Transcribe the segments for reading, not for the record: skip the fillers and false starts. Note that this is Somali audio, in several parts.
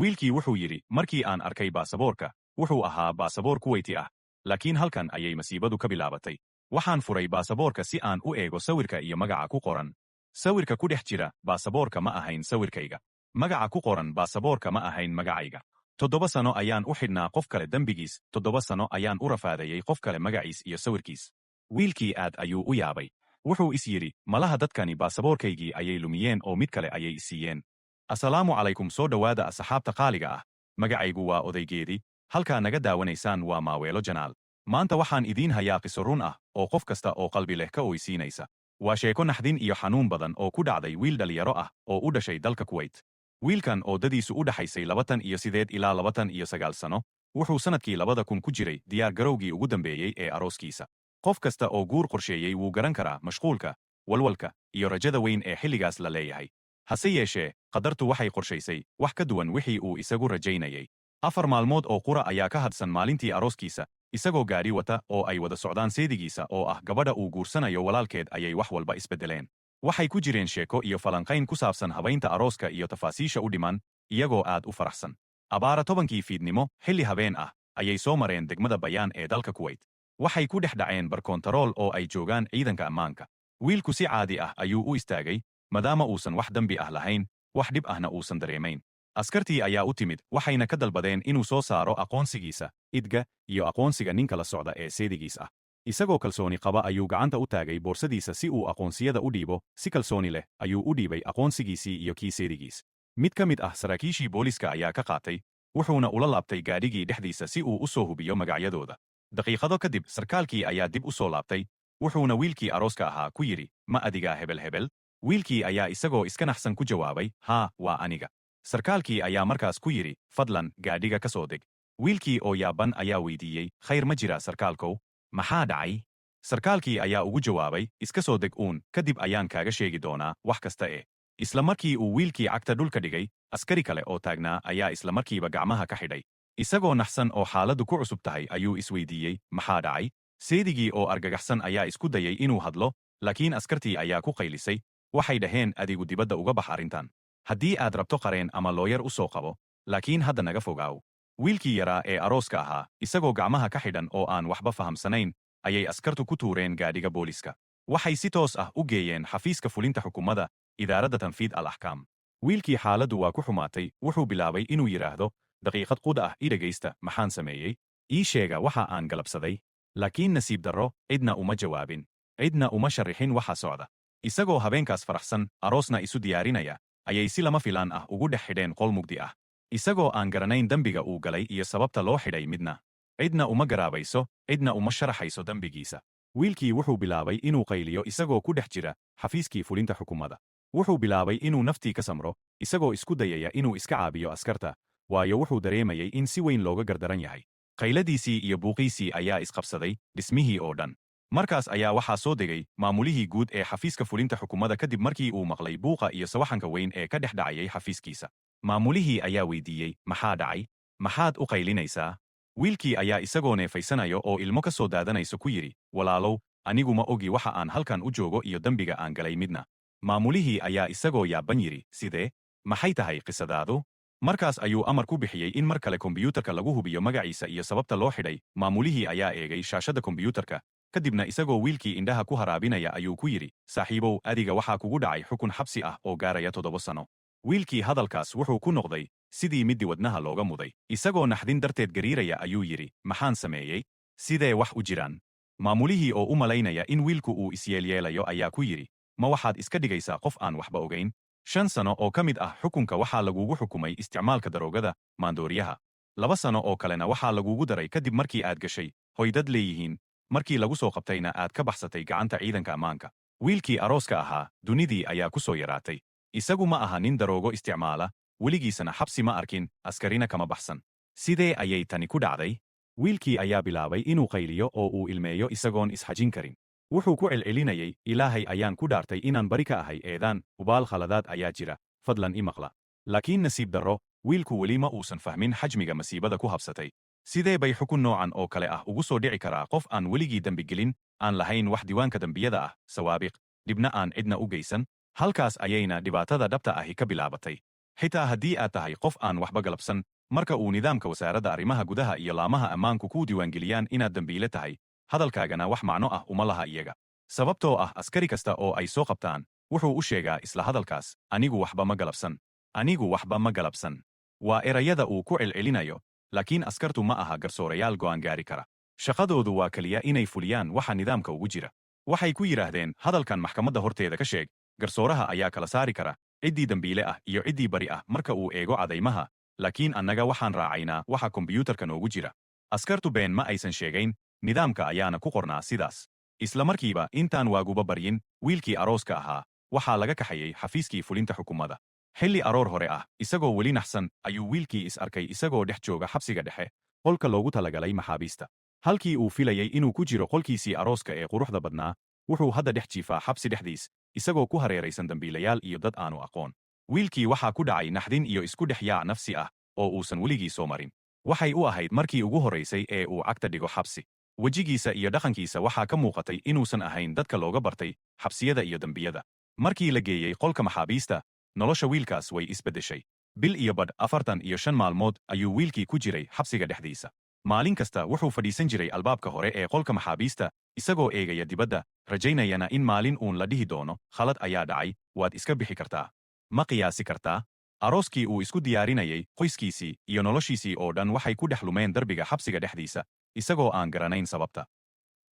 Wiilkii wuxuu yidhi, "Markii aan arkay baasaboorka, wuxuu ahaa baasaboor Kuwayti ah. Laakiin halkan ayay masiibadu ka bilaabatay. Waxaan furay baasaboorka si aan u eego sawirka iyo magaca ku qoran. Sawirka ku dhex jira baasaboorka ma ahayn sawirkayga. Magaca ku qoran baasaboorka ma ahayn magacayga. 7 sano ayaan u xidhnaa qof kale dembigiis. 7 sano ayaan u rafaadayay qof kale magaciis iyo sawirkiis." Wiilkii aad ayuu u yaabay. Wuxuu is yidhi, "Malaha dadkani baasaboorkaygii ayay lumiyeen oo mid kale ayay isiiyeen." Asalaamu calaykum, soo dhowaada asxaabta qaaliga ah. Magacaygu waa Odaygeedii, halkaa naga daawanaysaan waa Maaweelo Channel. Maanta waxaan idiin hayaa qiso run ah oo qof kasta oo qalbi leh ka oysiinaysa. Waa sheeko naxdin iyo xanuun badan oo ku dhacday wiil dhalinyaro ah oo u dhashay dalka Kuwait. Wiilkan oo dadiisu u dhaxaysay 28 ilaa 29 sano, wuxuu sannadkii 2000 ku jiray diyaar garowgii ugu dambeeyey ee arooskiisa. Qof kasta oo guur qorsheeyey wuu garan karaa mashquulka, walwalka iyo rajada weyn ee xilligaas la leeyahay. Hase yeeshee, qadartu waxay qorshaysay wax ka duwan wixii uu isagu rajaynayay. 4 maalmood oo qura ayaa ka hadhsan maalintii arooskiisa. Isagoo gaadhi wata oo ay wada socdaan seedigiisa oo ah gabadha uu guursanayo walaalkeed ayay wax walba isbeddeleen. Waxay ku jireen sheeko iyo falanqayn ku saabsan habaynta arooska iyo tafaasiisha u dhiman, iyagoo aad u faraxsan. Abaara 10kii fiidnimo, xilli habeen ah, ayay soo mareen degmada Bayaan ee dalka Kuwait. Waxay ku dhex dhaceen barkoontarool oo ay joogaan ciidanka ammaanka. Wiilku si caadi ah ayuu u istaagay, maadaama uusan wax dembi ah lahayn, wax dhib ahna uusan dareemayn. Askartii ayaa u timid, waxayna ka dalbadeen inuu soo saaro aqoonsigiisa, ID-ga, iyo aqoonsiga ninka la socda ee seedigiis ah. Isagoo kalsooni qaba ayuu gacanta u taagay boorsadiisa si uu aqoonsiyada u dhiibo. Si kalsooni leh ayuu u dhiibay aqoonsigiisii iyo kii seedigiis. Mid ka mid ah saraakiishii booliska ayaa ka qaatay, wuxuuna ula laabtay gaadhigii dhexdiisa si uu u soo hubiyo magacyadooda. Daqiiqado kadib, sarkaalkii ayaa dib u soo laabtay, wuxuuna wiilkii arooska ahaa ku yidhi, "Ma adigaa hebel hebel?" Wiilkii ayaa isagoo iska naxsan ku jawaabay, "Haa, waa aniga." Sarkaalkii ayaa markaas ku yidhi, "Fadlan gaadhiga ka soo deg." Wiilkii oo yaaban ayaa weydiiyey, "Khayr ma jira, sarkaalkow? Maxaa dhacay?" Sarkaalkii ayaa ugu jawaabay, "Iska soo deg uun, kadib ayaan kaaga sheegi doonaa wax kasta." E isla markii uu wiilkii cagta dhulka dhigay, askari kale oo taagnaa ayaa isla markiiba gacmaha ka xidhay. Isagoo naxsan oo xaaladdu ku cusub tahay ayuu isweydiiyey, "Maxaa dhacay?" Seedigii oo argagaxsan ayaa isku dayay inuu hadlo, laakiin askartii ayaa ku qaylisay. Waxay dhaheen, "Adigu dibadda uga bax arrintan. Haddii aad rabto, qareen ama looyar u soo qabo, laakiin hadda naga fogaaw." Wiilkii yaraa ee arooska ahaa, isagoo gacmaha ka xidhan oo aan waxba fahamsanayn, ayay askartu ku tuureen gaadhiga booliska. Waxay si toos ah u geeyeen xafiiska fulinta xukuumadda, idaaradda tanfiid al axkaam. Wiilkii xaaladdu waa ku xumaatay. Wuxuu bilaabay inuu yidhaahdo, "Daqiiqad quda ah i dhegaysta. Maxaan sameeyey? Ii sheega waxa aan galabsaday." Laakiin nasiib darro, cidna uma jawaabin, cidna uma sharrixin waxa socda. Isagoo habeenkaas faraxsan, aroosna isu diyaarinaya, ayay si lama filaan ah ugu dhex xidheen qol mugdi ah, isagoo aan garanayn dembiga uu galay iyo sababta loo xidhay midna. Cidna uma garaabayso, cidna uma sharaxayso dembigiisa. Wiilkii wuxuu bilaabay inuu qayliyo isagoo ku dhex jira xafiiskii fulinta xukuumadda. Wuxuu bilaabay inuu naftii ka samro, isagoo isku dayaya inuu iska caabiyo askarta, waayo wuxuu dareemayay in si weyn looga gardaran yahay. Qayladiisii iyo buuqiisii ayaa isqabsaday dhismihii oo dhan. Markaas ayaa waxaa soo degay maamulihii guud ee xafiiska fulinta xukuumadda, kadib markii uu maqlay buuqa iyo sawaxanka weyn ee ka dhex dhacayay xafiiskiisa. Maamulihii ayaa weydiiyey, "Maxaa dhacay? Maxaad u qaylinaysaa?" Wiilkii ayaa isagoo neefaysanayo oo ilmo ka soo daadanayso ku yidhi, "Walaalow, anigu ma ogi waxa aan halkan u joogo iyo dembiga aan galay midna." Maamulihii ayaa isagoo yaaban yidhi, "Sidee? Maxay tahay qisadaadu?" Markaas ayuu amar ku bixiyey in mar kale kombiyuutarka lagu hubiyo magaciisa iyo sababta loo xidhay. Maamulihii ayaa eegay shaashadda kombiyuutarka, kadibna isagoo wiilkii indhaha ku haraabinaya ayuu ku yidhi, "Saaxiibow, adiga waxaa kugu dhacay xukun xabsi ah oo gaaraya 7 sano." Wiilkii hadalkaas wuxuu ku noqday sidii middi wadnaha looga muday. Isagoo naxdin darteed gariiraya ayuu yidhi, "Maxaan sameeyey? Sidee wax u jiraan?" Maamulihii oo u malaynaya in wiilku uu isyeelyeelayo ayaa ku yidhi, "Ma waxaad iska dhigaysaa qof aan waxba ogayn? 5 sano oo ka mid ah xukunka waxaa lagugu xukumay isticmaalka daroogada maandooriyaha. 2 sano oo kalena waxaa lagugu daray kadib markii aad gashay hoydad leeyihiin, markii lagu soo qabtayna aad ka baxsatay gacanta ciidanka ammaanka." Wiilkii arooska ahaa dunidii ayaa ku soo yaraatay. Isagu ma aha nin daroogo isticmaala, weligiisana xabsi ma arkin, askarina kama baxsan. Sidee ayay tani ku dhacday? Wiilkii ayaa bilaabay inuu qayliyo oo uu ilmeeyo isagoon isxajin karin. Wuxuu ku celcelinayay, "Ilaahay ayaan ku dhaartay inaan bari ka ahay eedaan. Hubaal khaladaad ayaa jira. Fadlan i maqla." Laakiin nasiib darro, wiilku weli ma uusan fahmin xajmiga masiibada ku habsatay. Sidee bay xukun noocan oo kale ah ugu soo dhici karaa qof aan weligii dembi gelin, aan lahayn wax diiwaanka dembiyada ah, sawaabiq, dhibna aan cidna u geysan? Halkaas ayayna dhibaatada dhabta ahi ka bilaabatay. Xitaa haddii aad tahay qof aan waxba galabsan, marka uu nidaamka wasaaradda arrimaha gudaha iyo laamaha ammaanku kuu diiwaangeliyaan inaad dembiile tahay, hadalkaagana wax macno ah uma laha iyaga. Sababtoo ah askari kasta oo ay soo qabtaan wuxuu u sheegaa isla hadalkaas: "Anigu waxba ma galabsan, anigu waxba ma galabsan." Waa erayada uu ku celcelinayo, laakiin askartu ma aha garsoorayaal go'aan gaari kara. Shaqadoodu waa keliya inay fuliyaan waxa nidaamka ugu jira. Waxay ku yidhaahdeen: "Hadalkan maxkamadda horteeda ka sheeg. Garsooraha ayaa kala saari kara ciddii dembiile ah iyo ciddii bari ah marka uu eego cadaymaha, laakiin annaga waxaan raacaynaa waxa kombiyuutarka noogu jira." Askartu been ma aysan sheegayn, nidaamka ayaana ku qornaa sidaas. Isla markiiba, intaan waaguba baryin, wiilkii arooska ahaa waxaa laga kaxayey xafiiskii fulinta xukuumadda. Xilli aroor hore ah, isagoo weli naxsan, ayuu wiilkii is arkay isagoo dhex jooga xabsiga dhexe, qolka loogu talagalay maxaabiista. Halkii uu filayey inuu ku jiro qolkiisii arooska ee quruxda badnaa, wuxuu hadda dhex jiifaa xabsi dhexdiis, isagoo ku hareeraysan dambiilayaal iyo dad aanu aqoon. Wiilkii waxaa ku dhacay naxdin iyo isku dhex yaac nafsi ah oo uusan weligii soo marin. Waxay u ahayd markii ugu horraysay ee uu cagta dhigo xabsi. Wejigiisa iyo dhaqankiisa waxaa ka muuqatay inuusan ahayn dadka looga bartay xabsiyada iyo dembiyada. Markii la geeyey qolka maxaabiista, nolosha wiilkaas way isbeddeshay. Bil iyo badh, 45 maalmood, ayuu wiilkii ku jiray xabsiga dhexdiisa. Maalin kasta wuxuu fadhiisan jiray albaabka hore ee qolka maxaabiista, isagoo eegaya dibadda, rajaynayana in maalin uun la dhihi doono: "Khalad ayaa dhacay, waad iska bixi kartaa." Ma qiyaasi kartaa? Arooskii uu isku diyaarinayay, qoyskiisii iyo noloshiisii oo dhan waxay ku dhex lumeen darbiga xabsiga dhexdiisa, isagoo aan garanayn sababta.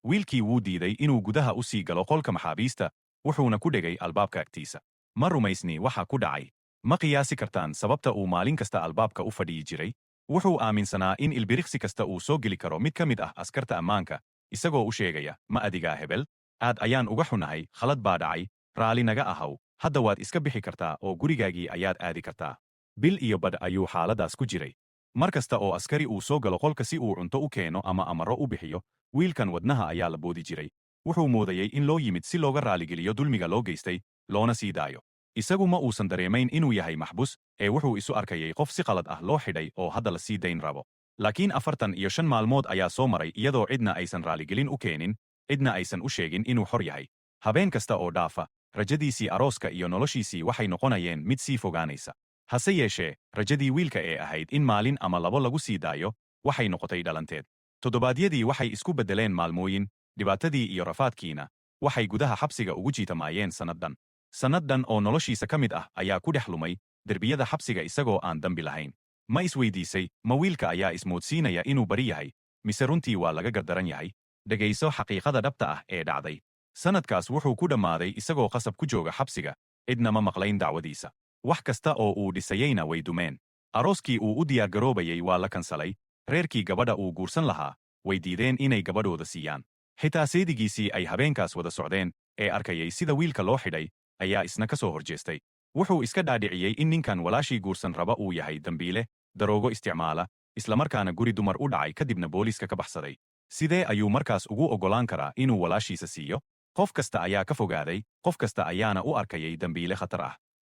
Wiilkii wuu diiday inuu gudaha u sii galo qolka maxaabiista, wuxuuna ku dhegay albaabka agtiisa. Ma rumaysni waxa ku dhacay. Ma qiyaasi kartaan sababta uu maalin kasta albaabka u fadhiyi jiray? Wuxuu aaminsanaa in ilbiriqsi kasta uu soo geli karo mid ka mid ah askarta ammaanka, isagoo u sheegaya: "Ma adigaa hebel? Aad ayaan uga xunahay, khalad baa dhacay, raali naga ahaw, hadda waad iska bixi kartaa oo gurigaagii ayaad aadi kartaa." Bil iyo badh ayuu xaaladaas ku jiray. Mar kasta oo askari uu soo galo qolka si uu cunto u keeno ama amaro u bixiyo, wiilkan wadnaha ayaa la boodi jiray. Wuxuu moodayey in loo yimid si looga raaligeliyo dulmiga loo geystay, loona sii daayo. Isagu ma uusan dareemayn inuu yahay maxbus, ee wuxuu isu arkayay qof si qalad ah loo xidhay oo hadda la sii dayn rabo. Laakiin 45 maalmood ayaa soo maray iyadoo cidna aysan raaligelin u keenin, cidna aysan u sheegin inuu xor yahay. Habeen kasta oo dhaafa, rajadiisii arooska iyo noloshiisii waxay noqonayeen mid sii fogaanaysa. Hase yeeshee, rajadii wiilka ee ahayd in maalin ama labo lagu sii daayo waxay noqotay dhalanteed. Toddobaadyadii waxay isku beddeleen maalmooyin, dhibaatadii iyo rafaadkiina waxay gudaha xabsiga ugu jiitamaayeen sannad dhan. Sannad dhan oo noloshiisa ka mid ah ayaa ku dhex lumay derbiyada xabsiga, isagoo aan dambi lahayn. Ma isweydiisay, ma wiilka ayaa ismoodsiinaya inuu bari yahay, mise runtii waa laga gardaran yahay? Dhegayso xaqiiqada dhabta ah ee dhacday. Sannadkaas wuxuu ku dhammaaday isagoo qasab ku jooga xabsiga. Cidna ma maqlayn dacwadiisa. Wax kasta oo uu dhisayeyna way dumeen. Arooskii uu u diyaargaroobayey waa la kansalay. Reerkii gabadha uu guursan lahaa way diideen inay gabadhooda siiyaan. Xitaa seedigiisii ay habeenkaas wada socdeen ee arkayay sida wiilka loo xidhay ayaa isna ka soo horjeestay. Wuxuu iska dhaadhiciyey in ninkan walaashii guursan raba uu yahay dembiile daroogo isticmaala, islamarkaana guri dumar u dhacay, kadibna booliiska ka baxsaday. Sidee ayuu markaas ugu oggolaan karaa inuu walaashiisa siiyo? Qof kasta ayaa ka fogaaday, qof kasta ayaana u arkayay dembiile khatar ah.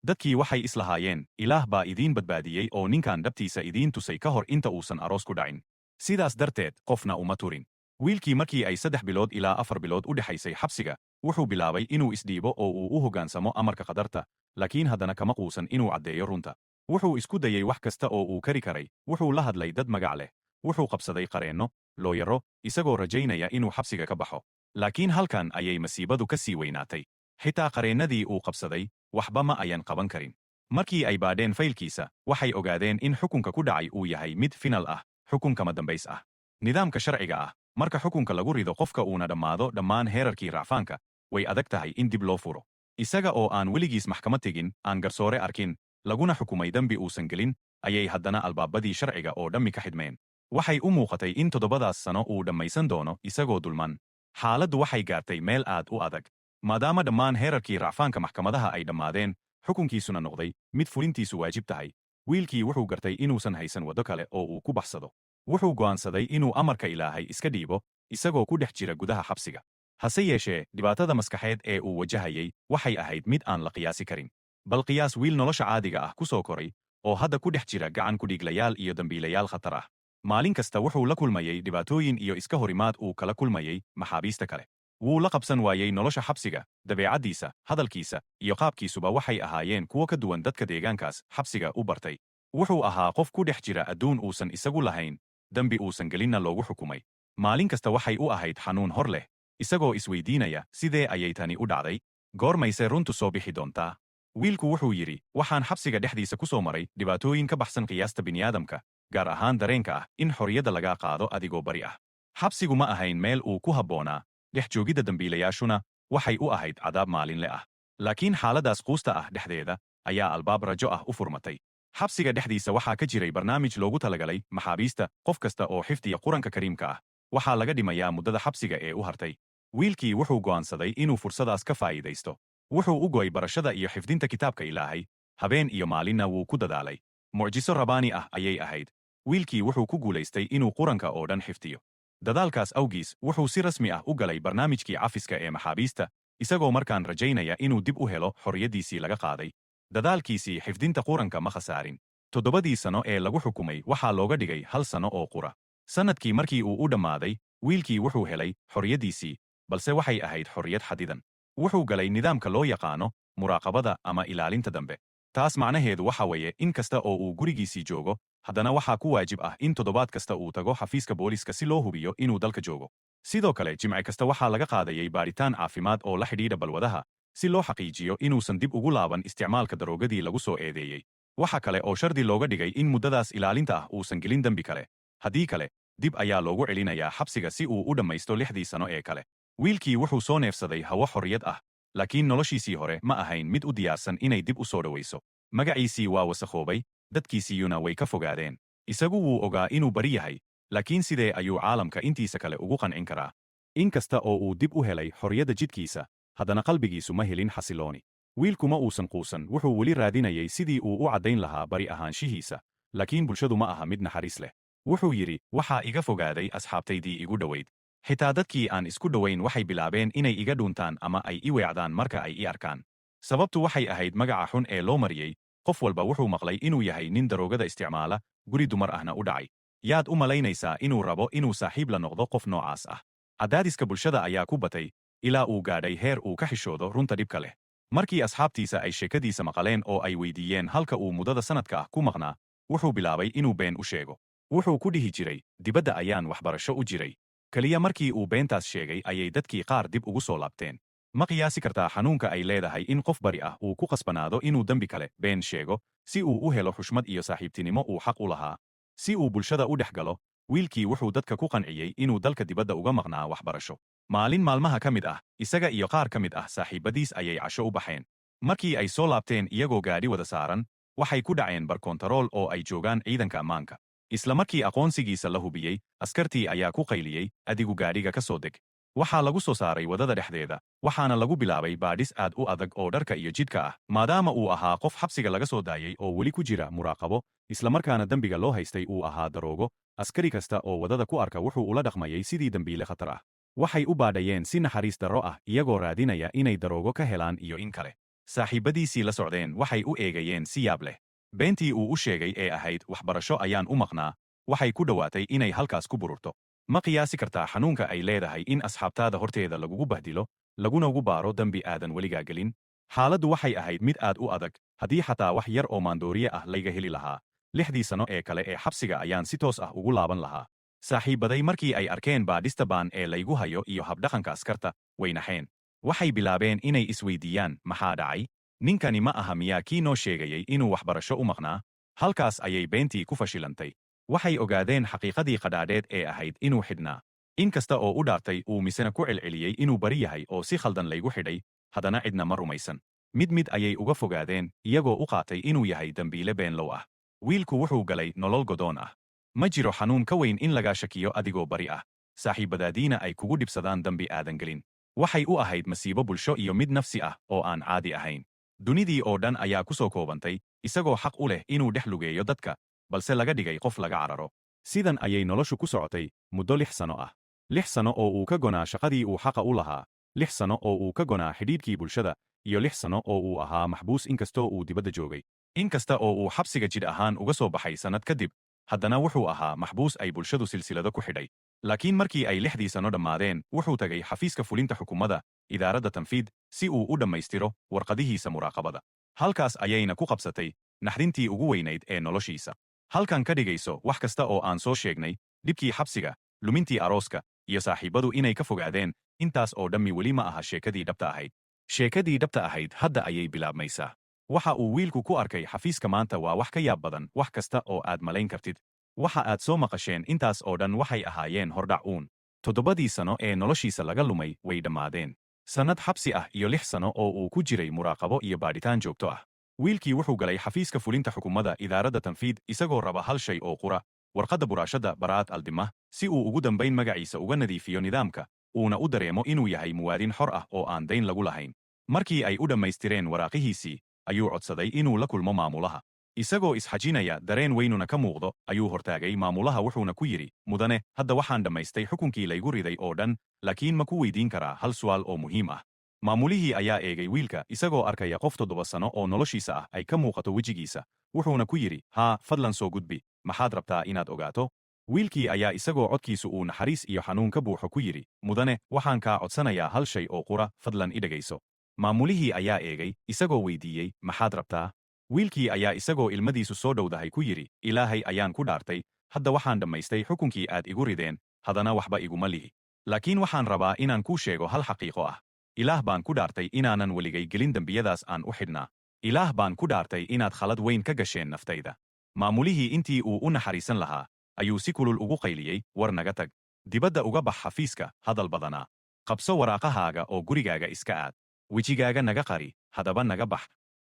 Dadkii waxay islahaayeen: "Ilaah baa idiin badbaadiyey oo ninkan dhabtiisa idiin tusay ka hor inta uusan aroos ku dhacin." Sidaas darteed qofna uma turin wiilkii. Markii ay 3 bilood ilaa 4 bilood u dhexaysay xabsiga, wuxuu bilaabay inuu isdhiibo oo uu u hoggaansamo amarka qadarta, laakiin haddana kama quusan inuu caddeeyo runta. Wuxuu isku dayey wax kasta oo uu kari karay. Wuxuu la hadlay dad magac leh, wuxuu qabsaday qareenno, looyaro, isagoo rajaynaya inuu xabsiga ka baxo. Laakiin halkan ayay masiibadu ka sii weynaatay. Xitaa qareennadii uu qabsaday waxba ma ayan qaban karin. Markii ay baadheen faylkiisa, waxay ogaadeen in xukunka ku dhacay uu yahay mid final ah, xukun kama dambays ah. Nidaamka sharciga ah, marka xukunka lagu rido qofka uuna dhammaado dhammaan heerarkii racfaanka, way adag tahay in dib loo furo. Isaga oo aan weligiis maxkamad tegin, aan garsoore arkin, laguna xukumay dembi uusan gelin, ayay haddana albaabadii sharciga oo dhammi ka xidhmeen. Waxay u muuqatay in 7daas sano uu dhammaysan doono isagoo dulman. Xaaladdu waxay gaartay meel aad u adag. Maadaama dhammaan heerarkii racfaanka maxkamadaha ay dhammaadeen, xukunkiisuna noqday mid fulintiisu waajib tahay, wiilkii wuxuu gartay inuusan haysan waddo kale oo uu ku baxsado. Wuxuu go'aansaday inuu amarka Ilaahay iska dhiibo, isagoo ku dhex jira gudaha xabsiga. Hase yeeshee, dhibaatada maskaxeed ee uu wajahayay waxay ahayd mid aan la qiyaasi karin. Bal qiyaas wiil nolosha caadiga ah ku soo koray oo hadda ku dhex jira gacan kudhiiglayaal iyo dembiilayaal khatar ah. Maalin kasta wuxuu la kulmayey dhibaatooyin iyo iska horimaad uu kala kulmayey maxaabiista kale. Wuu la qabsan waayey nolosha xabsiga. Dabeecaddiisa, hadalkiisa iyo qaabkiisuba waxay ahaayeen kuwo ka duwan dadka deegaankaas xabsiga u bartay. Wuxuu ahaa qof ku dhex jira adduun uusan isagu lahayn, dembi uusan gelinna loogu xukumay. Maalin kasta waxay u ahayd xanuun hor leh, isagoo isweydiinaya: sidee ayay tani u dhacday? Goormayse runtu soo bixi doontaa? Wiilku wuxuu yidhi, "Waxaan xabsiga dhexdiisa ku soo maray dhibaatooyin ka baxsan qiyaasta bini'aadamka, gaar ahaan dareenka ah in xorriyadda lagaa qaado adigoo bari ah." Xabsigu ma ahayn meel uu ku habboonaa, dhex joogidda dembiilayaashuna waxay u ahayd cadaab maalinle ah. Laakiin xaaladdaas quusta ah dhexdeeda ayaa albaab rajo ah u furmatay. Xabsiga dhexdiisa waxaa ka jiray barnaamij loogu talagalay maxaabiista. Qof kasta oo xifdiya Qur-aanka Kariimka ah waxaa laga dhimayaa muddada xabsiga ee u hartay. Wiilkii wuxuu go'aansaday inuu fursadaas ka faa'iidaysto. Wuxuu u go'ay barashada iyo xifdinta kitaabka Ilaahay, habeen iyo maalinna wuu ku dadaalay. Mucjiso rabaani ah ayay ahayd. Wiilkii wuxuu ku guulaystay inuu Qur-aanka oo dhan xifdiyo. Dadaalkaas awgiis wuxuu si rasmi ah u galay barnaamijkii cafiska ee maxaabiista, isagoo markaan rajaynaya inuu dib u helo xorriyaddiisii laga qaaday. Dadaalkiisii xifdinta Qur-aanka ma khasaarin. 7dii sano ee lagu xukumay waxaa looga dhigay hal sano oo qura. Sannadkii markii uu u dhammaaday, wiilkii wuxuu helay xorriyaddiisii, balse waxay ahayd xorriyad xadidan. Wuxuu galay nidaamka loo yaqaano muraaqabada ama ilaalinta dambe. Taas macnaheedu waxa weeye, in kasta oo uu gurigiisii joogo, haddana waxaa ku waajib ah in toddobaad kasta uu tago xafiiska booliska si loo hubiyo inuu dalka joogo. Sidoo kale, Jimce kasta waxaa laga qaadayay baadhitaan caafimaad oo la xidhiidha balwadaha, si loo xaqiijiyo inuusan dib ugu laaban isticmaalka daroogadii lagu soo eedeeyey. Waxa kale oo shardi looga dhigay in muddadaas ilaalinta ah uusan gelin dembi kale. Haddii kale, dib ayaa loogu celinayaa xabsiga si uu u dhammaysto 6dii sano ee kale. Wiilkii wuxuu soo neefsaday hawo xorriyad ah, laakiin noloshiisii hore ma ahayn mid u diyaarsan inay dib u soo dhowayso. Magaciisii waa wasakhoobay, dadkiisiiyuna way ka fogaadeen. Isagu wuu ogaa inuu bari yahay, laakiin sidee ayuu caalamka intiisa kale ugu qancin karaa? In kasta oo uu dib u helay xorriyadda jidhkiisa, haddana qalbigiisu ma helin xasilooni. Wiilku ma uusan quusan. Wuxuu weli raadinayay sidii uu u caddayn lahaa bari ahaanshihiisa, laakiin bulshadu ma aha mid naxariis leh. Wuxuu yidhi, "Waxaa iga fogaaday asxaabtaydii igu dhowayd. Xitaa dadkii aan isku dhowayn waxay bilaabeen inay iga dhuuntaan ama ay i weecdaan marka ay i arkaan." Sababtu waxay ahayd magaca xun ee loo mariyey. Qof walba wuxuu maqlay inuu yahay nin daroogada isticmaala, guri dumar ahna u dhacay. Yaad u malaynaysaa inuu rabo inuu saaxiib la noqdo qof noocaas ah? Cadaadiska bulshada ayaa ku batay ilaa uu gaadhay heer uu ka xishoodo runta dhibka leh. Markii asxaabtiisa ay sheekadiisa maqaleen oo ay weydiiyeen halka uu muddada sanadka ah ku maqnaa, wuxuu bilaabay inuu been u sheego. Wuxuu ku dhihi jiray, "Dibadda ayaan waxbarasho u jiray." Keliya markii uu beentaas sheegay ayay dadkii qaar dib ugu soo laabteen. Ma qiyaasi kartaa xanuunka ay leedahay in qof bari ah uu ku qasbanaado inuu dembi kale been sheego si uu u helo xushmad iyo saaxiibtinimo uu xaq u lahaa? Si uu bulshada u dhex galo, wiilkii wuxuu dadka ku qanciyey inuu dalka dibadda uga maqnaa waxbarasho. Maalin maalmaha ka mid ah, isaga iyo qaar ka mid ah saaxiibadiis ayay casho u baxeen. Markii ay soo laabteen iyagoo gaadhi wada saaran, waxay ku dhaceen bar kontarool oo ay joogaan ciidanka ammaanka. Isla markii aqoonsigiisa la hubiyey, askartii ayaa ku qayliyey, "Adigu, gaadhiga ka soo deg." Waxaa lagu soo saaray waddada dhexdeeda, waxaana lagu bilaabay baadhis aad u adag oo dharka iyo jidhka ah. Maadaama uu ahaa qof xabsiga laga soo daayey oo weli ku jira muraaqabo, islamarkaana dembiga loo haystay uu ahaa daroogo, askari kasta oo waddada ku arka wuxuu ula dhaqmayay sidii dembiile khatar ah. Waxay u baadhayeen si naxariis darro ah, iyagoo raadinaya inay daroogo ka helaan iyo in kale. Saaxiibadiisii la socdeen waxay u eegayeen si yaab leh. Beentii uu u sheegay ee ahayd "waxbarasho ayaan u maqnaa" waxay ku dhowaatay inay halkaas ku bururto. Ma qiyaasi kartaa xanuunka ay leedahay in asxaabtaada horteeda lagugu bahdilo, laguna ugu baaro dembi aadan weligaa gelin? Xaaladdu waxay ahayd mid aad u adag. "Haddii xataa wax yar oo maandooriye ah layga heli lahaa, 6dii sano ee kale ee xabsiga ayaan si toos ah ugu laaban lahaa." Saaxiibaday markii ay arkeen baadhista baan ee laygu hayo iyo habdhaqanka askarta, way naxeen. Waxay bilaabeen inay isweydiiyaan: "Maxaa dhacay? Ninkani ma aha miyaa kii noo sheegayay inuu waxbarasho u maqnaa?" Halkaas ayay beentii ku fashilantay. Waxay ogaadeen xaqiiqadii qadhaadheed ee ahayd inuu xidhnaa. In kasta oo u dhaartay, uu misena ku celceliyey inuu bari yahay oo si khaldan laygu xidhay, haddana cidna ma rumaysan. Mid mid ayay uga fogaadeen, iyagoo u qaatay inuu yahay dembiile beenlow ah. Wiilku wuxuu galay nolol godoon ah. Ma jiro xanuun ka weyn in lagaa shakiyo adigoo bari ah, saaxiibadaadiina ay kugu dhibsadaan dembi aadan gelin. Waxay u ahayd masiibo bulsho iyo mid nafsi ah oo aan caadi ahayn. Dunidii oo dhan ayaa ku soo koobantay, isagoo xaq u leh inuu dhex lugeeyo dadka, balse laga dhigay qof laga cararo. Sidan ayay noloshu ku socotay muddo 6 sano ah. 6 sano oo uu ka gonaa shaqadii uu xaqa u lahaa, 6 sano oo uu ka gonaa xidhiidhkii bulshada, iyo 6 sano oo uu ahaa maxbuus inkastoo uu dibadda joogay. Inkasta oo uu xabsiga jidh ahaan uga soo baxay sannad kadib, haddana wuxuu ahaa maxbuus ay bulshadu silsilado ku xidhay. Laakiin markii ay 6dii sano dhammaadeen, wuxuu tagay xafiiska fulinta xukuumadda, idaaradda tanfiid, si uu u dhammaystiro warqadihiisa muraaqabada. Halkaas ayayna ku qabsatay naxdintii ugu weynayd ee noloshiisa. Halkan ka dhigayso wax kasta oo aan soo sheegnay, dhibkii xabsiga, lumintii arooska iyo saaxiibadu inay ka fogaadeen, intaas oo dhammi weli ma aha sheekadii dhabta ahayd. Sheekadii dhabta ahayd hadda ayay bilaabmaysaa. Waxa uu wiilku ku arkay xafiiska maanta waa wax ka yaab badan wax kasta oo aad malayn kartid. Waxa aad soo maqasheen intaas oo dhan waxay ahaayeen hordhac uun. 7dii sano ee noloshiisa laga lumay way dhammaadeen. Sannad xabsi ah iyo 6 sano oo uu ku jiray muraaqabo iyo baadhitaan joogto ah. Wiilkii wuxuu galay xafiiska fulinta xukuumadda, idaaradda tanfiid, isagoo raba hal shay oo qura: warqadda buraashadda, baraat aldimah, si uu ugu dambayn magaciisa uga nadiifiyo nidaamka, uuna u dareemo inuu yahay muwaadin xor ah oo aan dayn lagu lahayn. Markii ay u dhammaystireen waraaqihiisii, ayuu codsaday inuu la kulmo maamulaha. Isagoo isxajinaya, dareen weynuna ka muuqdo, ayuu hortaagay maamulaha, wuxuuna ku yidhi: "Mudane, hadda waxaan dhammaystay xukunkii laygu riday oo dhan, laakiin ma ku weydiin karaa hal su'aal oo muhiim ah?" Maamulihii ayaa eegay wiilka, isagoo arkaya qof 7 sano oo noloshiisa ah ay ka muuqato wejigiisa, wuxuuna ku yidhi: "Haa, fadlan soo gudbi. Maxaad rabtaa inaad ogaato?" Wiilkii ayaa isagoo codkiisu uu naxariis iyo xanuun ka buuxo ku yidhi: "Mudane, waxaan kaa codsanayaa hal shay oo qura. Fadlan i dhegayso." Maamulihii ayaa eegay, isagoo weydiiyey: "Maxaad rabtaa?" Wiilkii ayaa isagoo ilmadiisu soo dhowdahay ku yidhi: "Ilaahay ayaan ku dhaartay, hadda waxaan dhammaystay xukunkii aad igu rideen, haddana waxba iguma lihi. Laakiin waxaan rabaa inaan kuu sheego hal xaqiiqo ah. Ilaah baan ku dhaartay inaanan weligay gelin dembiyadaas aan u xidhnaa. Ilaah baan ku dhaartay inaad khalad weyn ka gasheen naftayda." Maamulihii intii uu u naxariisan lahaa ayuu si kulul ugu qayliyey: "War naga tag! Dibadda uga bax xafiiska! Hadal badanaa! Qabso waraaqahaaga oo gurigaaga iska aad. Wejigaaga naga qari. Haddaba naga bax."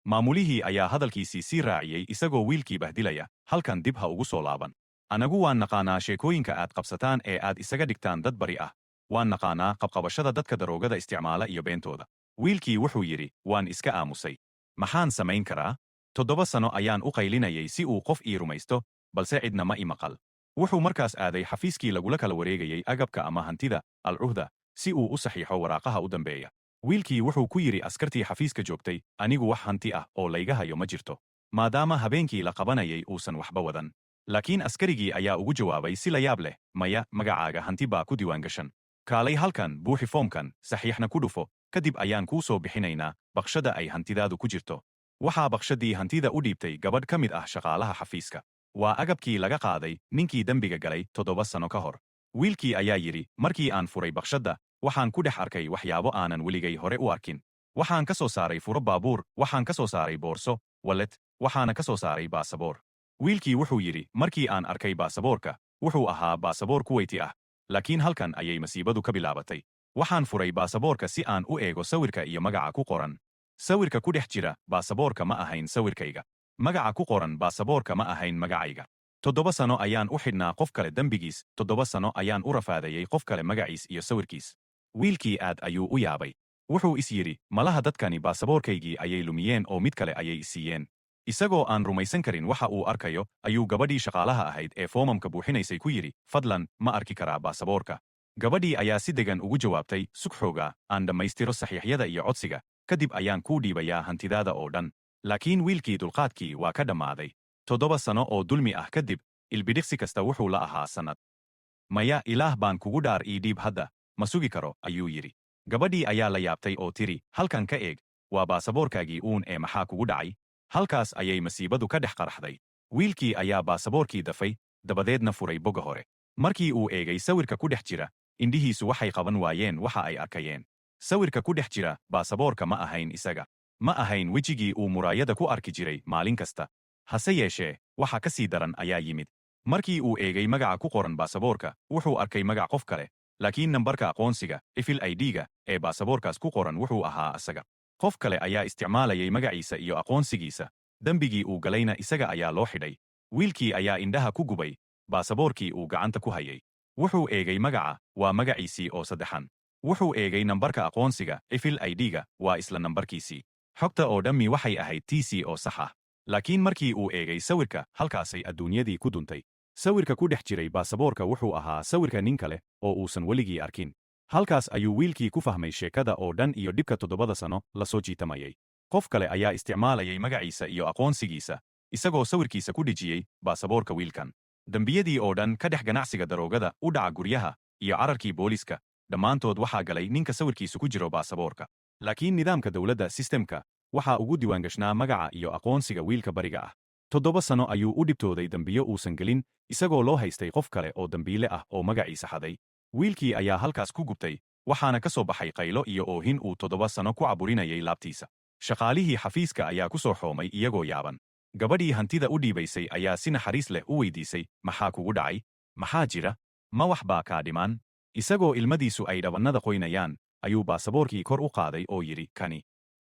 Maamulihii ayaa hadalkiisii sii raaciyey, isagoo wiilkii bahdilaya: "Halkan dib ha ugu soo laaban. Anagu waan naqaanaa sheekooyinka aad qabsataan ee aad isaga dhigtaan dad bari ah. Waan naqaanaa qabqabashada dadka daroogada isticmaala iyo beentooda." Wiilkii wuxuu yidhi: "Waan iska aamusay. Maxaan samayn karaa? 7 sano ayaan u qaylinayay si uu qof ii rumaysto, balse cidna ma i maqal." Wuxuu markaas aaday xafiiskii lagula kala wareegayey agabka ama hantida, al-cuhda, si uu u saxiixo waraaqaha u dambeeya. Wiilkii wuxuu ku yidhi askartii xafiiska joogtay: "Anigu wax hanti ah oo layga hayo ma jirto," maadaama habeenkii la qabanayay uusan waxba wadan. Laakiin askarigii ayaa ugu jawaabay si la yaab leh: "Maya, magacaaga hanti baa ku diiwaangashan. Kaalay halkan, buuxi foomkan, saxiixna ku dhufo. Kadib ayaan kuu soo bixinaynaa baqshada ay hantidaadu ku jirto." Waxaa baqshadii hantida u dhiibtay gabadh ka mid ah shaqaalaha xafiiska. Waa agabkii laga qaaday ninkii dembiga galay 7 sano ka hor. Wiilkii ayaa yidhi: "Markii aan furay baqshadda, waxaan ku dhex arkay waxyaabo aanan weligay hore u arkin. Waxaan ka soo saaray furo baabuur, waxaan ka soo saaray boorso, wallet, waxaana ka soo saaray baasaboor." Wiilkii wuxuu yidhi: "Markii aan arkay baasaboorka, wuxuu ahaa baasaboor Kuwayti ah. Laakiin halkan ayay masiibadu ka bilaabatay. Waxaan furay baasaboorka si aan u eego sawirka iyo magaca ku qoran. Sawirka ku dhex jira baasaboorka ma ahayn sawirkayga. Magaca ku qoran baasaboorka ma ahayn magacayga. 7 sano ayaan u xidhnaa qof kale dembigiis. 7 sano ayaan u rafaadayay qof kale magaciis iyo sawirkiis." Wiilkii aad ayuu u yaabay. Wuxuu is yidhi: "Malaha dadkani baasaboorkaygii ayay lumiyeen oo mid kale ayay isiiyeen." Isagoo aan rumaysan karin waxa uu arkayo ayuu gabadhii shaqaalaha ahayd ee foomamka buuxinaysay ku yidhi: "Fadlan, ma arki karaa baasaboorka?" Gabadhii ayaa si degan ugu jawaabtay: "Sug xoogaa, aan dhammaystiro saxiixyada iyo codsiga, kadib ayaan kuu dhiibayaa hantidaada oo dhan." Laakiin wiilkii dulqaadkii waa ka dhammaaday. 7 sano oo dulmi ah kadib, ilbidhiqsi kasta wuxuu la ahaa sannad. "Maya, Ilaah baan kugu dhaar, ii dhiib hadda. Ma sugi karo," ayuu yidhi. Gabadhii ayaa la yaabtay oo tiri: "Halkan ka eeg, waa baasaboorkaagii uun ee maxaa kugu dhacay?" Halkaas ayay masiibadu ka dhex qaraxday. Wiilkii ayaa baasaboorkii dafay, dabadeedna furay bogga hore. Markii uu eegay sawirka ku dhex jira, indhihiisu waxay qaban waayeen waxa ay arkayeen. Sawirka ku dhex jira baasaboorka ma ahayn isaga. Ma ahayn wejigii uu muraayada ku arki jiray maalin kasta. Hase yeeshee, waxa ka sii daran ayaa yimid. Markii uu eegay magaca ku qoran baasaboorka, wuxuu arkay magac qof kale, laakiin nambarka aqoonsiga, civil ID-ga, ee baasaboorkaas ku qoran wuxuu ahaa asaga. Qof kale ayaa isticmaalayay magaciisa iyo aqoonsigiisa, dembigii uu galayna isaga ayaa loo xidhay. Wiilkii ayaa indhaha ku gubay baasaboorkii uu gacanta ku hayay. Wuxuu eegay magaca: waa magaciisii oo saddexan. Wuxuu eegay nambarka aqoonsiga, civil ID-ga: waa isla nambarkiisii. Xogta oo dhammi waxay ahayd tiisii oo sax ah. Laakiin markii uu eegay sawirka, halkaasay adduunyadii ku duntay. Sawirka ku dhex jiray baasaboorka wuxuu ahaa sawirka nin kale oo uusan weligii arkin. Halkaas ayuu wiilkii ku fahmay sheekada oo dhan iyo dhibka 7da sano la soo jiitamayay. Qof kale ayaa isticmaalayay magaciisa iyo aqoonsigiisa, isagoo sawirkiisa ku dhijiyey baasaboorka wiilkan. Dembiyadii oo dhan ka dhex ganacsiga daroogada u dhaca guryaha. iyo cararkii booliska, dhammaantood waxaa galay ninka sawirkiisu ku jiro baasaboorka. Laakiin nidaamka dowladda, systemka, waxaa ugu diiwaangashnaa magaca iyo aqoonsiga wiilka bariga ah. 7 sano ayuu u dhibtooday dembiyo uusan gelin, isagoo loo haystay qof kale oo dembiile ah oo magaciisa xaday. Wiilkii ayaa halkaas ku gubtay, waxaana ka soo baxay qaylo iyo oohin uu 7 sano ku caburinayay laabtiisa. Shaqaalihii xafiiska ayaa ku soo xoomay iyagoo yaaban. Gabadhii hantida u dhiibaysay ayaa si naxariis leh u weydiisay, "Maxaa kugu dhacay? Maxaa jira? Ma wax baa kaa dhimaan?" Isagoo ilmadiisu ay dhabannada qoynayaan ayuu baasaboorkii kor u qaaday oo yidhi,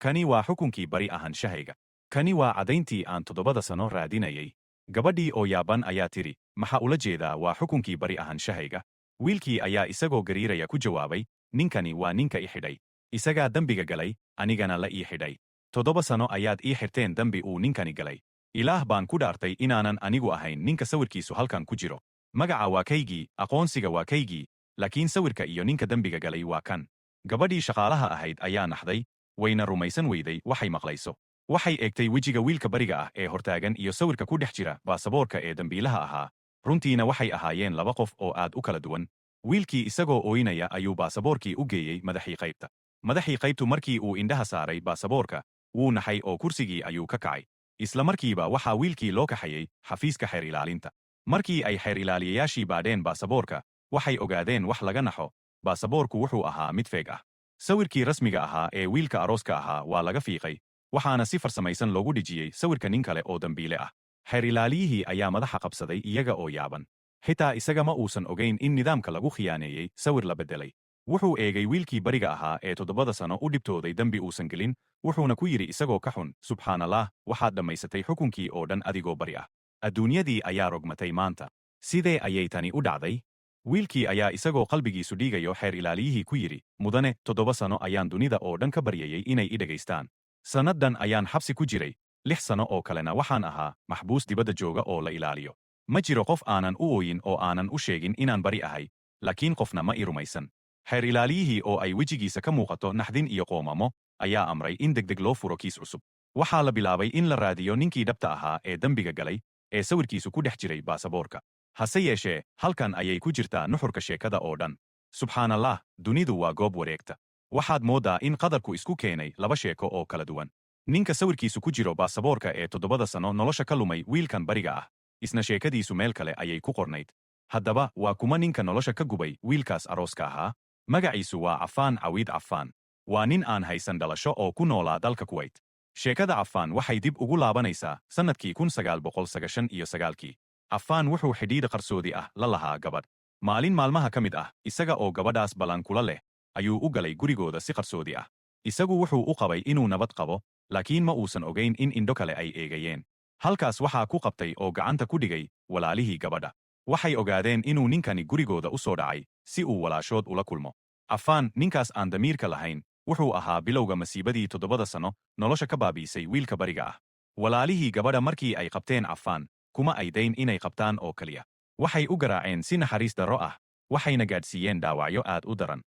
Kani waa xukunkii bari ahaanshahayga. Kani waa caddayntii aan 7da sano raadinayay." Gabadhii oo yaaban ayaa tidhi, "Maxaa ula jeedaa waa xukunkii bari ahaanshahayga?" Wiilkii ayaa isagoo gariiraya ku jawaabay, "Ninkani waa ninka i xidhay. Isagaa dembiga galay, anigana la ii xidhay. 7 sano ayaad ii xirteen dembi uu ninkani galay. Ilaah baan ku dhaartay inaanan anigu ahayn ninka sawirkiisu halkan ku jiro. Magaca waa kaygii, aqoonsiga waa kaygii, laakiin sawirka iyo ninka dembiga galay waa kan." Gabadhii shaqaalaha ahayd ayaa naxday, wayna rumaysan weyday waxay maqlayso. Waxay eegtay wejiga wiilka bariga ah ee hortaagan iyo sawirka ku dhex jira baasaboorka ee dembiilaha ahaa. Runtiina waxay ahaayeen laba qof oo aad u kala duwan. Wiilkii isagoo ooynaya ayuu baasaboorkii u geeyey madaxii qaybta. Madaxii qaybtu markii uu indhaha saaray baasaboorka, wuu naxay oo kursigii ayuu ka kacay. Isla markiiba waxaa wiilkii loo kaxayey xafiiska xeer ilaalinta. Markii ay xeer ilaaliyayaashii baadheen baasaboorka, waxay ogaadeen wax laga naxo. Baasaboorku wuxuu ahaa mid fake ah. Sawirkii rasmiga ahaa ee wiilka arooska ahaa waa laga fiiqay, waxaana si farsamaysan loogu dhijiyey sawirka nin kale oo dembiile ah. Xeer ilaaliyihii ayaa madaxa qabsaday iyaga oo yaaban. Xitaa isaga ma uusan ogayn in nidaamka lagu khiyaaneeyey sawir la beddelay. Wuxuu eegay wiilkii bariga ahaa ee 7da sano u dhibtooday dembi uusan gelin, wuxuuna ku yidhi isagoo ka xun, "Subxaanallah, waxaad dhammaysatay xukunkii oo dhan adigoo bari ah. Adduunyadii ayaa rogmatay maanta. Sidee ayay tani u dhacday?" Wiilkii ayaa isagoo qalbigiisu dhiigayo xeer ilaaliyihii ku yidhi, "Mudane, 7 sano ayaan dunida oo dhan ka baryayay inay i dhegaystaan. Sannadan ayaan xabsi ku jiray, 6 sano oo kalena waxaan ahaa maxbuus dibadda jooga oo la ilaaliyo. Ma jiro qof aanan u ooyin oo aanan u sheegin inaan bari ahay, laakiin qofna ma i rumaysan." Xeer ilaaliyihii oo ay wejigiisa ka muuqato naxdin iyo qoomamo ayaa amray in degdeg loo furo kiis cusub. Waxaa la bilaabay in la raadiyo ninkii dhabta ahaa ee dembiga galay ee sawirkiisu ku dhex jiray baasaboorka. Hase yeeshee, halkan ayay ku jirtaa nuxurka sheekada oo dhan. Subxaanallah, dunidu waa goob wareegta. Waxaad mooddaa in qadarku isku keenay laba sheeko oo kala duwan. Ninka sawirkiisu ku jiro baasaboorka ee 7da sano nolosha ka lumay wiilkan bariga ah, isna sheekadiisu meel kale ayay ku qornayd. Haddaba, waa kuma ninka nolosha ka gubay wiilkaas arooska ahaa? Magaciisu waa Cafaan Cawiid Cafaan. Waa nin aan haysan dhalasho oo ku noolaa dalka Kuwait. Sheekada Cafaan waxay dib ugu laabanaysaa sannadkii 1999-kii. Cafaan wuxuu xidhiidh qarsoodi ah la lahaa gabadh. Maalin maalmaha ka mid ah, isaga oo gabadhaas ballan kula leh ayuu u galay gurigooda si qarsoodi ah. Isagu wuxuu u qabay inuu nabad qabo, laakiin ma uusan ogayn in indho kale ay eegayeen. Halkaas waxaa ku qabtay oo gacanta ku dhigay walaalihii gabadha. Waxay ogaadeen inuu ninkani gurigooda u soo dhacay si uu walaashood ula kulmo. Cafaan, ninkaas aan damiirka lahayn, wuxuu ahaa bilowga masiibadii 7da sano nolosha ka baabiisay wiilka bariga ah. Walaalihii gabadha markii ay qabteen Cafaan, kuma ay dayn inay qabtaan oo keliya. Waxay u garaaceen si naxariis darro ah, waxayna gaadhsiiyeen dhaawacyo aad u daran.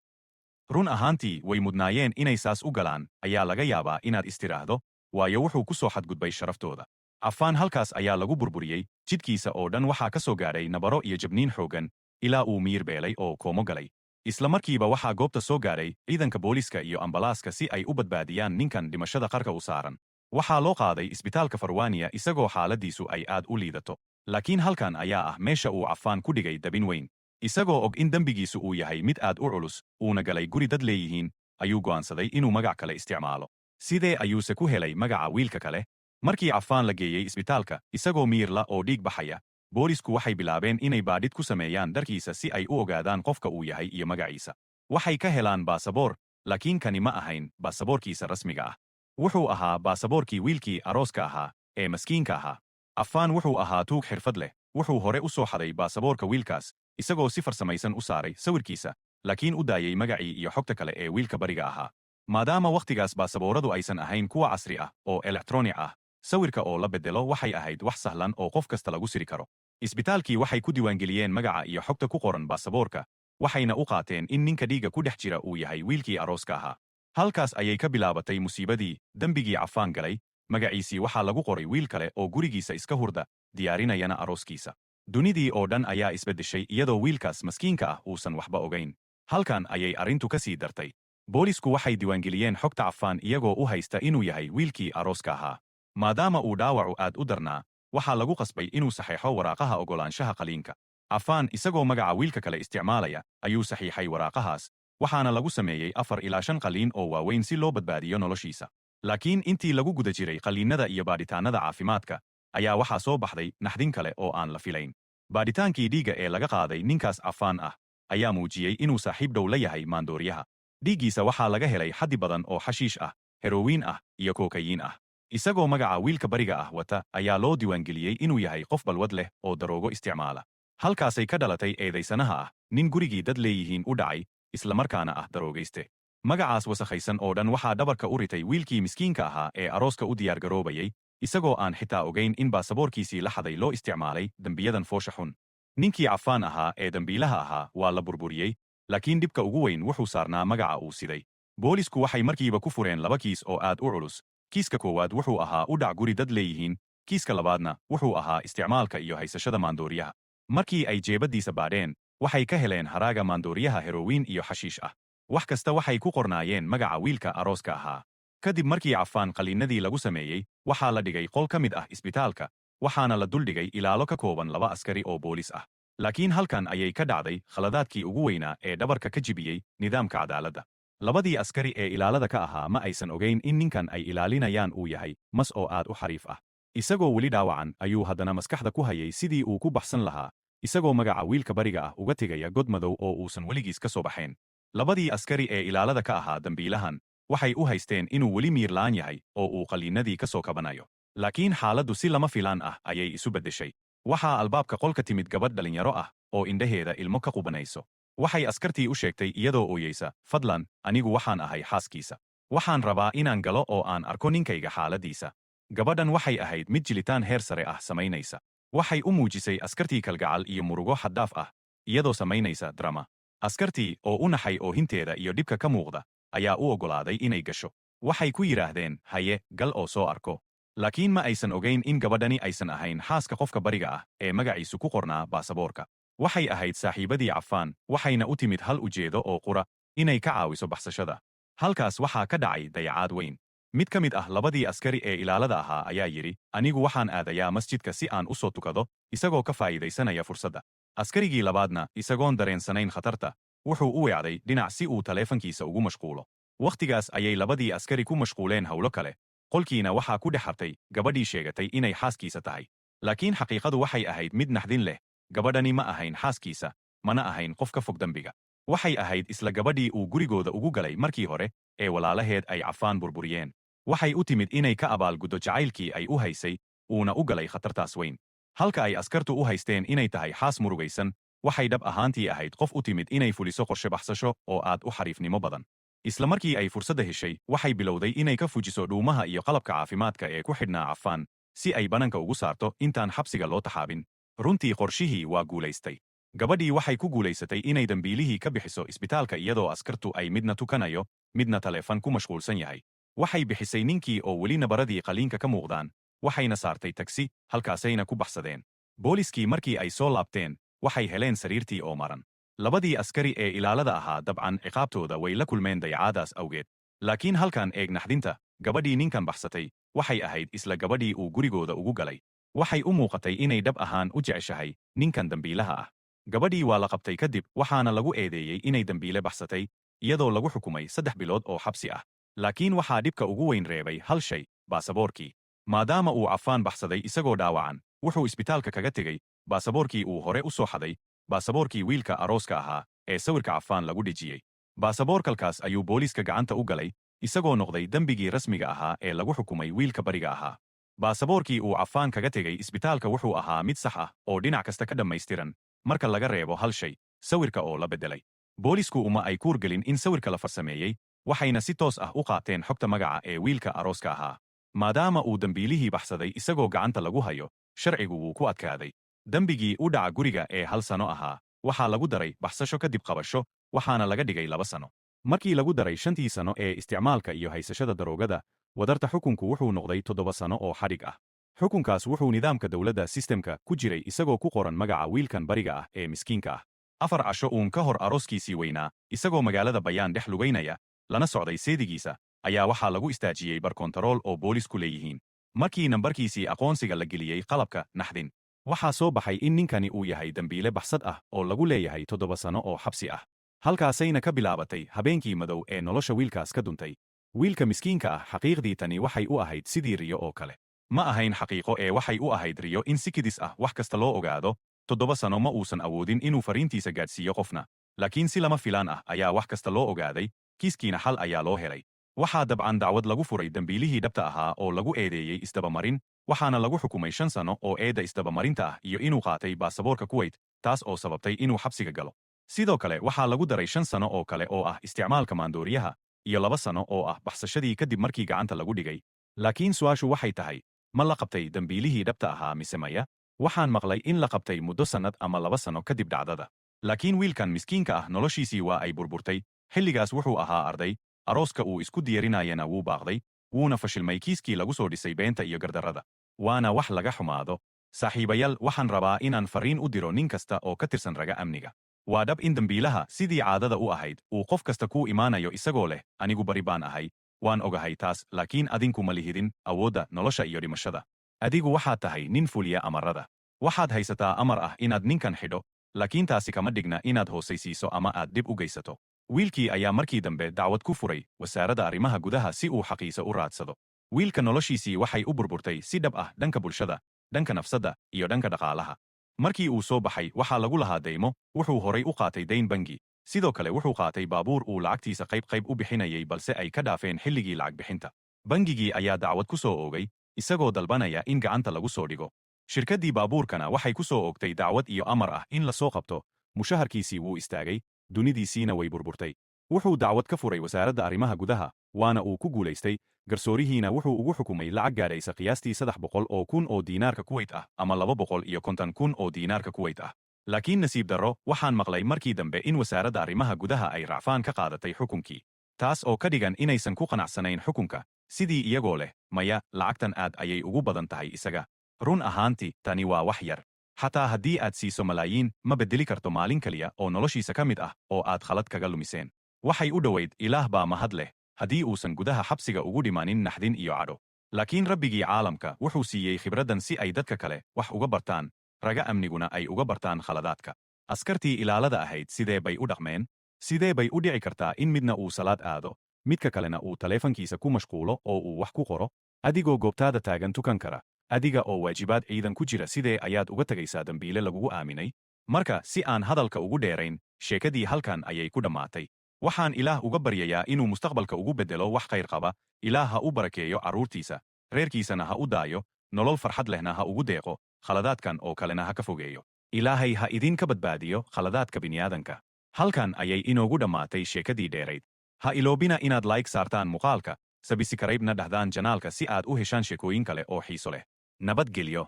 Run ahaantii, way mudnaayeen inay saas u galaan ayaa laga yaabaa inaad istiraahdo, waayo wuxuu ku soo xadgudbay sharaftooda. Cafaan halkaas ayaa lagu burburiyey. Jidhkiisa oo dhan waxaa ka soo gaadhay nabaro iyo jabniin xooggan, ilaa uu miyir beelay oo koomo galay. Isla markiiba waxaa goobta soo gaadhay ciidanka booliska iyo ambalaaska si ay u badbaadiyaan ninkan dhimashada qarka u saaran. Waxaa loo qaaday isbitaalka Farwaniya isagoo xaaladiisu ay aad u liidato. Laakiin halkan ayaa ah meesha uu Cafaan ku dhigay dabin weyn. Isagoo og in dembigiisu uu yahay mid aad u culus, uuna galay guri dad leeyihiin, ayuu go'aansaday inuu magac kale isticmaalo. Sidee ayuuse ku helay magaca wiilka kale? Markii Cafaan la geeyey isbitaalka isagoo miyirla oo dhiig baxaya, boolisku waxay bilaabeen inay baadhid ku sameeyaan dharkiisa si ay u ogaadaan qofka uu yahay iyo magaciisa. Waxay ka helaan baasaboor, laakiin kani ma ahayn baasaboorkiisa rasmiga ah. Wuxuu ahaa baasaboorkii wiilkii arooska ahaa ee maskiinka ahaa. Cafaan wuxuu ahaa tuug xirfad leh. Wuxuu hore u soo xaday baasaboorka wiilkaas, isagoo si farsamaysan u saaray sawirkiisa, laakiin u daayey magacii iyo xogta kale ee wiilka bariga ahaa. Maadaama wakhtigaas baasabooradu aysan ahayn kuwa casri ah oo elektronik ah, sawirka oo la beddelo waxay ahayd wax sahlan oo qof kasta lagu siri karo. Isbitaalkii waxay ku diiwaangeliyeen magaca iyo xogta ku qoran baasaboorka, waxayna u qaateen in ninka dhiigga ku dhex jira uu yahay wiilkii arooska ahaa. Halkaas ayay ka bilaabatay musiibadii. Dembigii Cafaan galay, magaciisii waxaa lagu qoray wiil kale oo gurigiisa iska hurda, diyaarinayana arooskiisa. Dunidii oo dhan ayaa isbeddeshay iyadoo wiilkaas maskiinka ah uusan waxba ogayn. Halkan ayay arrintu ka sii dartay. Boolisku waxay diiwaangeliyeen xogta Cafaan iyagoo u haysta inuu yahay wiilkii arooska ahaa. Maadaama uu dhaawacu aad u darnaa, waxaa lagu qasbay inuu saxeexo waraaqaha oggolaanshaha qaliinka. Cafaan, isagoo magaca wiilka kale isticmaalaya, ayuu saxiixay waraaqahaas, waxaana lagu sameeyey 4 ilaa 5 qaliin oo waaweyn si loo badbaadiyo noloshiisa. Laakiin intii lagu guda jiray qaliinada iyo baadhitaannada caafimaadka ayaa waxaa soo baxday naxdin kale oo aan la filayn. Baadhitaankii dhiigga ee laga qaaday ninkaas Cafaan ah ayaa muujiyey inuu saaxiib dhow la yahay maandooriyaha. Dhiiggiisa waxaa laga helay xaddi badan oo xashiish ah, herowiin ah iyo kokayiin ah. Isagoo magaca wiilka bariga ah wata ayaa loo diiwaangeliyey inuu yahay qof balwad leh oo daroogo isticmaala. Halkaasay ka dhalatay eedaysanaha ah nin gurigii dad leeyihiin u dhacay, islamarkaana ah daroogayste. Magacaas wasakhaysan oo dhan waxaa dhabarka u ritay wiilkii miskiinka ahaa ee arooska u diyaargaroobayay, isagoo aan xitaa ogayn in baasaboorkiisii la xaday loo isticmaalay dembiyadan foosha xun. Ninkii Cafaan ahaa ee dembiilaha ahaa waa la burburiyey, laakiin dhibka ugu weyn wuxuu saarnaa magaca uu siday. Boolisku waxay markiiba ku fureen laba kiis oo aad u culus. Kiiska koowaad wuxuu ahaa u dhac guri dad leeyihiin, kiiska labaadna wuxuu ahaa isticmaalka iyo haysashada maandooriyaha. Markii ay jeebaddiisa baadheen, waxay ka heleen haraaga maandooriyaha herowiin iyo xashiish ah. Wax kasta waxay ku qornaayeen magaca wiilka arooska ahaa. Kadib markii Cafaan qaliinadii lagu sameeyey, waxaa la dhigay qol ka mid ah isbitaalka, waxaana la duldhigay ilaalo ka kooban laba askari oo boolis ah. Laakiin halkan ayay ka dhacday khaladaadkii ugu weynaa ee dhabarka ka jibiyey nidaamka cadaaladda. Labadii askari ee ilaalada ka ahaa ma aysan ogayn in ninkan ay ilaalinayaan uu yahay mas oo aad u xariif ah. Isagoo weli dhaawacan ayuu haddana maskaxda ku hayay sidii uu ku baxsan lahaa, isagoo magaca wiilka bariga ah uga tegaya god madow oo uusan weligiis ka soo baxayn. Labadii askari ee ilaalada ka ahaa dambiilahan waxay u haysteen inuu weli miir la'aan yahay oo uu qaliinadii ka soo kabanayo. Laakiin xaaladdu si lama filaan ah ayay isu beddeshay. Waxaa albaabka qolka timid gabadh dhallinyaro ah oo indhaheeda ilmo ka qubanayso. Waxay askartii u sheegtay iyadoo ooyeysa, "Fadlan, anigu waxaan ahay xaaskiisa. Waxaan rabaa inaan galo oo aan arko ninkayga xaaladiisa." Gabadhan waxay ahayd mid jilitaan heer sare ah samaynaysa. Waxay u muujisay askartii kalgacal iyo murugo xad-dhaaf ah, iyadoo samaynaysa drama. Askartii oo u naxay oohinteeda iyo dhibka ka muuqda ayaa u oggolaaday inay gasho. Waxay ku yidhaahdeen, "Haye, gal oo soo arko." Laakiin ma aysan ogayn in gabadhani aysan ahayn xaaska qofka bariga ah ee magaciisu ku qornaa baasaboorka. Waxay ahayd saaxiibadii Cafaan, waxayna u timid hal ujeedo oo qura: inay ka caawiso baxsashada. Halkaas waxaa ka dhacay dayacaad weyn. Mid ka mid ah labadii askari ee ilaalada ahaa ayaa yidhi, "Anigu waxaan aadayaa masjidka si aan u soo tukado," isagoo ka faa'iidaysanaya fursadda. Askarigii labaadna, isagoon dareensanayn khatarta, wuxuu u weecday dhinac si uu taleefankiisa ugu mashquulo. Wakhtigaas ayay labadii askari ku mashquuleen howlo kale, qolkiina waxaa ku dhex hartay gabadhii sheegatay inay xaaskiisa tahay. Laakiin xaqiiqadu waxay ahayd mid naxdin leh. Gabadhani ma ahayn xaaskiisa, mana ahayn qof ka fog dembiga. Waxay ahayd isla gabadhii uu gurigooda ugu galay markii hore ee walaalaheed ay Cafaan burburiyeen. Waxay u timid inay ka abaalguddo jacaylkii ay u haysay, uuna u galay khatartaas weyn. Halka ay askartu u haysteen inay tahay xaas murugaysan, waxay dhab ahaantii ahayd qof u timid inay fuliso qorshe baxsasho oo aad u xariifnimo badan. Isla markii ay fursadda heshay, waxay bilowday inay ka fujiso dhuumaha iyo qalabka caafimaadka ee ku xidhnaa Cafaan si ay bananka ugu saarto intaan xabsiga loo taxaabin. Runtii qorshihii waa guulaystay. Gabadhii waxay ku guulaysatay inay dambiilihii ka bixiso isbitaalka iyadoo askartu ay midna tukanayo, midna taleefan ku mashquulsan yahay. Waxay bixisay ninkii oo weli nabaradii qaliinka ka muuqdaan, waxayna saartay tagsi, halkaasayna ku baxsadeen. Booliskii markii ay soo laabteen, waxay heleen sariirtii oo maran. Labadii askari ee ilaalada ahaa dabcan ciqaabtooda way la kulmeen dayacaadaas awgeed. Laakiin halkan eeg naxdinta: gabadhii ninkan baxsatay waxay ahayd isla gabadhii uu gurigooda ugu galay. Waxay u muuqatay inay dhab ahaan u jeceshahay ninkan dambiilaha ah. Gabadhii waa la qabtay kadib, waxaana lagu eedeeyey inay dambiile baxsatay, iyadoo lagu xukumay 3 bilood oo xabsi ah. Laakiin waxaa dhibka ugu weyn reebay hal shay: baasaboorkii. Maadaama uu Cafaan baxsaday isagoo dhaawacan, wuxuu isbitaalka kaga tegey baasaboorkii uu hore u soo xaday, baasaboorkii wiilka arooska ahaa ee sawirka Cafaan lagu dhejiyey. Baasaboorkalkaas ayuu booliiska gacanta u galay, isagoo noqday dembigii rasmiga ahaa ee lagu xukumay wiilka bariga ahaa. Baasaboorkii uu Cafaan kaga tegey isbitaalka wuxuu ahaa mid sax ah oo dhinac kasta ka dhammaystiran, marka laga reebo hal shay: sawirka oo la beddelay. Boolisku uma ay kuurgelin in sawirka la farsameeyey, waxayna si toos ah u qaateen xogta magaca ee wiilka arooska ahaa. Maadaama uu dembiilihii baxsaday isagoo gacanta lagu hayo, sharcigu wuu ku adkaaday. Dembigii u dhaca guriga ee hal sano ahaa waxaa lagu daray baxsasho kadib qabasho, waxaana laga dhigay 2 sano. Markii lagu daray 5-tii sano ee isticmaalka iyo haysashada daroogada, wadarta xukunku wuxuu noqday 7 sano oo xadhig ah. Xukunkaas wuxuu nidaamka dowladda, systemka, ku jiray isagoo ku qoran magaca wiilkan bariga ah ee miskiinka ah. 4 casho uun ka hor arooskiisii weynaa, isagoo magaalada Bayaan dhex lugaynaya, lana socday seedigiisa, ayaa waxaa lagu istaajiyey bar kontarool oo boolisku leeyihiin. Markii nambarkiisii aqoonsiga la geliyey qalabka, naxdin, waxaa soo baxay in ninkani uu yahay dembiile baxsad ah oo lagu leeyahay 7 sano oo xabsi ah. Halkaasayna ka bilaabatay habeenkii madow ee nolosha wiilkaas ka duntay. Wiilka miskiinka ah xaqiiqdii tani waxay u ahayd sidii riyo oo kale. Ma ahayn xaqiiqo ee waxay u ahayd riyo in si kidis ah wax kasta loo ogaado. 7 sano ma uusan awoodin inuu fariintiisa gaadhsiiyo qofna, laakiin si lama filaan ah ayaa wax kasta loo ogaaday, kiiskiina xal ayaa loo helay. Waxaa dabcan dacwad lagu furay dembiilihii dhabta ahaa oo lagu eedeeyey isdabamarin, waxaana lagu xukumay 5 sano oo eedda isdabamarinta ah iyo inuu qaatay baasaboorka Kuwait, taas oo sababtay inuu xabsiga galo. Sidoo kale waxaa lagu daray 5 sano oo kale oo ah isticmaalka maandooriyaha iyo 2 sano oo ah baxsashadii kadib markii gacanta lagu dhigay. Laakiin su'aashu waxay tahay, ma la qabtay dembiilihii dhabta ahaa mise maya? Waxaan maqlay in la qabtay muddo sannad ama 2 sano kadib dhacdada. Laakiin wiilkan miskiinka ah noloshiisii waa ay burburtay. Xilligaas wuxuu ahaa arday, arooska uu isku diyarinayana wuu baaqday, wuuna fashilmay kiiskii lagu soo dhisay beenta iyo gardarrada. Waana wax laga xumaado. Saaxiibayaal, waxaan rabaa inaan farriin u diro nin kasta oo ka tirsan raga amniga. Waa dhab in dembiilaha, sidii caadada u ahayd, uu qof kasta kuu imaanayo isagoo leh, "Anigu bari baan ahay." Waan ogahay taas, laakiin adinku ma lihidin awoodda nolosha iyo dhimashada. Adigu waxaad tahay nin fuliya amarada. Waxaad haysataa amar ah inaad ninkan xidho, laakiin taasi kama dhigna inaad hoosaysiiso ama aad dhib u geysato. Wiilkii ayaa markii dambe dacwad ku furay wasaaradda arrimaha gudaha si uu xaqiisa u raadsado. Wiilka noloshiisii waxay u burburtay si dhab ah, dhanka bulshada, dhanka nafsadda iyo dhanka dhaqaalaha. Markii uu soo baxay waxaa lagu lahaa daymo. Wuxuu horay u qaatay dayn bangi. Sidoo kale wuxuu qaatay baabuur uu lacagtiisa qayb qayb u bixinayay, balse ay ka dhaafeen xilligii lacag bixinta. Bangigii ayaa dacwad ku soo oogay, isagoo dalbanaya in gacanta lagu soo dhigo. Shirkaddii baabuurkana waxay ku soo oogtay dacwad iyo amar ah in la soo qabto. Mushaharkiisii wuu istaagay, dunidiisiina way burburtay. Wuxuu dacwad ka furay wasaaradda arrimaha gudaha, waana uu ku guulaystay. Garsoorihiina wuxuu ugu xukumay lacag gaadhaysa qiyaastii 300,000 oo diinaarka Kuwait ah ama 250,000 oo diinaarka Kuwait ah. Laakiin nasiib darro, waxaan maqlay markii dambe in wasaaradda arrimaha gudaha ay racfaan ka qaadatay xukunkii, taas oo ka dhigan inaysan ku qanacsanayn xukunka, sidii iyagoo leh, "Maya, lacagtan aad ayay ugu badan tahay isaga." Run ahaanti tani waa wax yar. Xataa haddii aad siiso malaayiin, ma beddeli karto maalin keliya oo noloshiisa ka mid ah oo aad khalad kaga lumiseen. Waxay u dhowayd, Ilaah baa mahad leh, haddii uusan gudaha xabsiga ugu dhimanin naxdin iyo cadho. Laakiin Rabbigii caalamka wuxuu siiyey khibraddan si ay dadka kale wax uga bartaan, raga amniguna ay uga bartaan khaladaadka. Askartii ilaalada ahayd sidee bay u dhaqmeen? Sidee bay u dhici kartaa in midna uu salaad aado, midka kalena uu taleefankiisa ku mashquulo oo uu wax ku qoro? Adigoo goobtaada taagan tukan kara, adiga oo waajibaad ciidan ku jira, sidee ayaad uga tegaysaa dembiile lagugu aaminay? Marka si aan hadalka ugu dheerayn, sheekadii halkan ayay ku dhammaatay. Waxaan Ilaah uga baryayaa inuu mustaqbalka ugu beddelo wax khayr qaba. Ilaah ha u barakeeyo carruurtiisa, reerkiisana ha u daayo, nolol farxad lehna ha ugu deeqo, khaladaadkan oo kalena ha ka fogeeyo. Ilaahay ha idinka badbaadiyo khaladaadka bini'aadanka. Halkan ayay inoogu dhammaatay sheekadii dheerayd. Ha iloobina inaad like saartaan muuqaalka, subscribe-na dhahdaan channelka si aad u heshaan sheekooyin kale oo xiiso leh. Nabadgelyo.